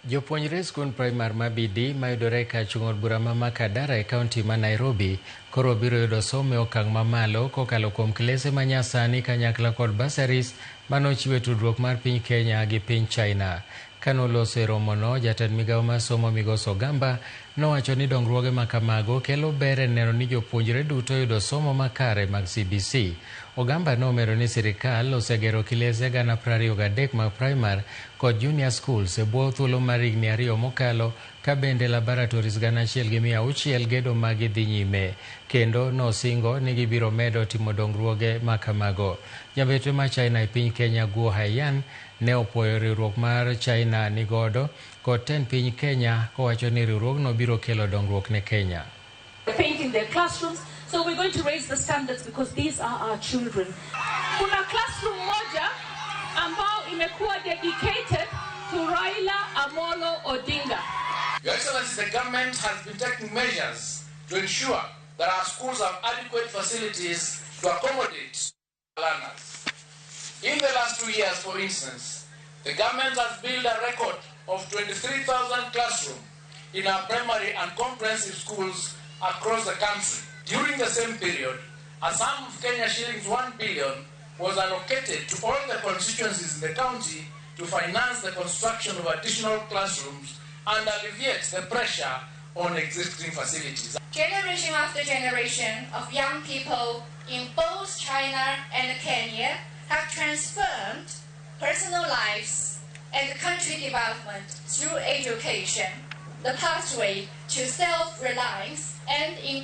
Jopuonjre skund primar ma Bidii mayudore kar chung' od bura ma Makadara e kaunti ma Nairobi koro biro yudo somo e okang' mamalo kokalo kuom klese manyasani kanyakla kod bursaries manochiw e tudruok mar piny Kenya gi piny China. Kanoloso e romono, jatend migawo mar somo Migosi Ogamba nowacho ni dongruoge ma kamago kelo ber e neno ni jopuonjre duto yudo somo makare mag CBC. Ogamba nomedo ni sirikal osegero kilese 23,000 mag primar kod junior schools e bwo thuolo mar higni 2 mokalo ka bende laboratories 1,600 gedo magi dhi nyime. Kendo nosingo ni gibiro medo timo dongruoge ma kamago. Jambetre ma China e piny Kenya Guo Haiyan ne opuoyo riwruok mar China nigodo kod tend piny Kenya kowacho ni riwruogno biro kelo dongruok ne Kenya. Painting their classrooms, so we're going to raise the standards because these are our children. Kuna classroom moja ambao imekuwa dedicated to Raila Amolo Odinga. Your Excellency, the government has been taking measures to ensure that our schools have adequate facilities to accommodate learners. In the last 2 years, for instance, the government has built a record of 23,000 classrooms in our primary and comprehensive schools across the country. During the same period, a sum of Kenya shillings 1 billion was allocated to all the constituencies in the county to finance the construction of additional classrooms and alleviate the pressure on existing facilities. Generation after generation of young people in both China and Kenya have transformed personal lives and country development through education, the pathway to self-reliance and empowerment.